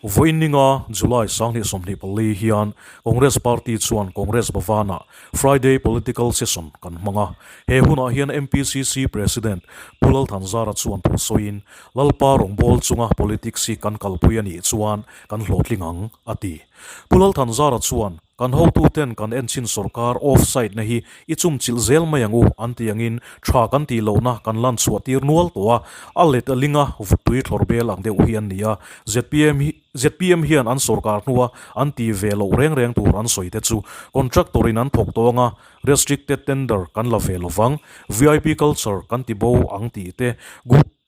Vawiinninga July 2024 hian Congress Party chuan Congress Bhavan-ah Friday Political Session kan hmang a. He hunah hian MPCC President Pu Lalthanzara chuan thu sawiin, Lalpa rawngbâwl chunga politics hi kan kalpui a nih chuan kan hlawhtling ang, a ti. Pu Lalthanzara chuan, Kan hotuten kan enchhin sorkar off-side na hi i chumchilh zel mai ang u an ti angin tha kan tih lohna kan lan chhuah tir nual tawh a, a let a ling a, vuttui thlawr bel ang deuh hi an ni a. Zpm hi zpm hian an sorkar hnua an ti ve loh reng reng tur an sawi te chu contractor in an thawk tawh anga restricted tender kan la ve lovang, vip culture kan ti bo ang tih te,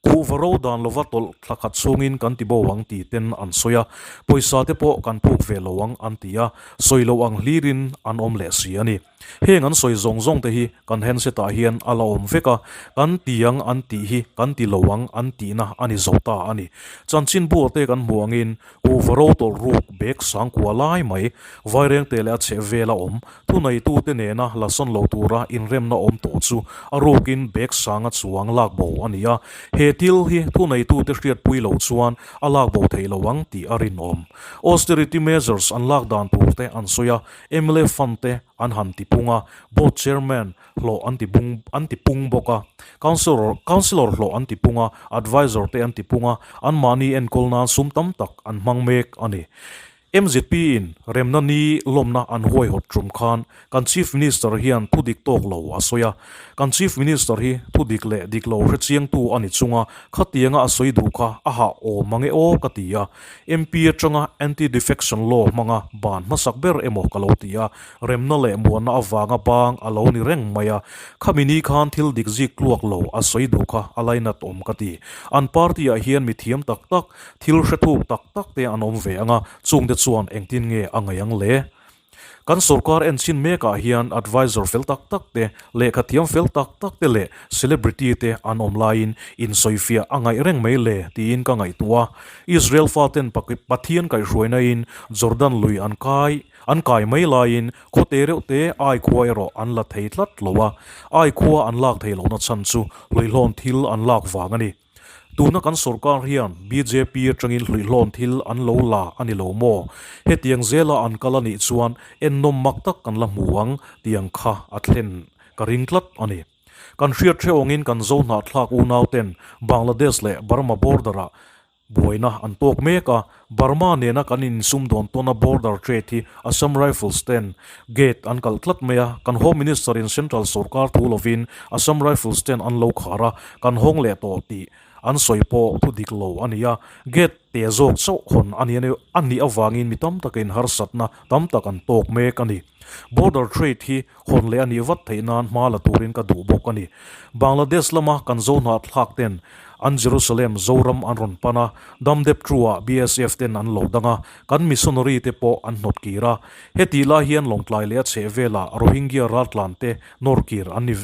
Kuhva ro dan lova tawlh thla khat chhungin kan ti bo ang ti ten an sawi a, pawisa te pawh kan puk ve lo ang an ti a, sawi loh ang hlirin an awm leh si a ni. Heng an sawi zawng zawng te hi kan handset ah hian a la awm vek a, kan ti ang an tih hi kan ti lo ang an tihna a ni zo ta a ni. Chanchinbu te kan hmuh angin Kuhva ro tawlh ruk bag sangkua lai mai Vairengte leh a chheh vela awm Thuneitute nena la sawn lo tura inremna awm tawh chu a rukin bag sanga chuang lak bo a ni a, he thil hi thuneitute hriatpui loh chuan a lak bo thei lo ang tih a rinawm. Austerity measures an lak dan tur te an sawi a, mla fund te an han ti pung a, board chairman hlawh an ti bung an ti pung bawk a, councillor councillor hlawh an ti pung a, advisor te an ti pung a, anmahni enkawl nan sum tam tak an hmang mek a ni. MZP in remna ni lawmna an huaihawt tum khan kan Chief Minister hian thu dik tawk lo a sawi a. Kan Chief Minister hi thu dik leh dik lo hre chiangtu a ni chunga khatianga a sawi duh kha a hah awm ang e aw ka ti a. MP atanga Anti-Defection Law hmanga ban hmasak ber emaw ka lo ti a, remna leh muanna avanga bang a lo ni reng mai a. Khami ni khan thil dik zik tluak lo a sawi duh kha a lainat awm ka ti. An party ah hian mithiam tak tak Thil hre thuk tak tak te an awm ve ang a, chungte chuan engtin nge a ngaih ang le? Kan sorkar enchhin mekah hian advisor fel tak tak te, lehkha thiam fel tak tak te leh celebrity te an awm laiin insawifiah a ngaih reng mai le tiin ka ngaihtuah a. Israel faten Pathian kaihhruainain Jordan lui an kai an kai mai laiin khawte reuh te ai khua erawh an la thei tlat lo a, ai khua an lak thei lohna chhan chu hluihlawn thil an lak vang a ni. Tuna kan sorkar hian bjp atangin hluihlawn thil an lo la a ni lo maw? Hetiang zela an kal a nih chuan ennawm mak tak kan la hmu ang tiang kha a thlen ka ring tlat a ni. Kan hriat hrehawngin kan zo hnahthlak unauten Bangladesh leh Burma border-ah buaina an tawk mek a, Burma nena kan insumdawn tawna border trade hi Assam Rifles ten gate an kalh tlat mai a, kan Home Minister in Central sorkar thu lovin Assam Rifles ten an lo khar a, kan hawng leh tawh tih an sawi pawh thu dik lo a ni a, gate te zawk chauh hawn a ni a nih avangin mi tam takin harsatna tam tak an tawk mek a ni. Border trade hi hawn leh a nih vat theih nan hma la turin ka duh bawk a ni. Bangladesh lama kan zo hnahthlak ten an Jerusalem Zoram an rawn pan a, Damdep True-ah BSF ten an lo dang a, kan missionary te pawh an hnawt kir a. Hetih lai hian Lawngtlai leh a chheh velah Rohingya raltlan te nawr kir an ni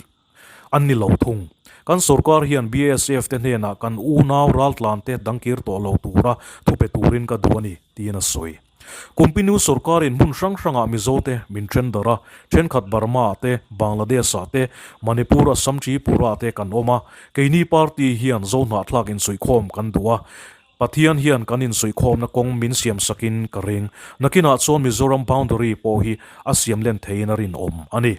an ni lo thung. Kan sorkar hian BSF te hnenah kan unau raltlan te dangkir tawh lo tura thupe turin ka duh a ni, tiin a sawi. Kumpinu sorkarin hmun hrang hrangah Mizote min then darh a, thenkhat Burma-ah te, Bangladesh-ah te, Manipur, Assam, Tripura-ah te kan awm a. Keini party hian Zo hnahthlak insuihkhawm kan duh a, Pathian hian kan insuihkhawmna kawng min siamsakin ka ring. Nakinah chuan Mizoram boundary pawh hi a siam len theiin a rinawm a ni.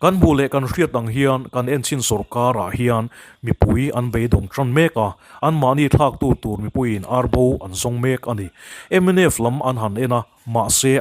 Kan hmuh leh kan hriat ang hian kan enchhin sorkarah hian mipui an beidawng tan mek a, anmahni thlaktu tur mipuiin arbo an zawng mek a ni. Mnf lam an han en a, mahse.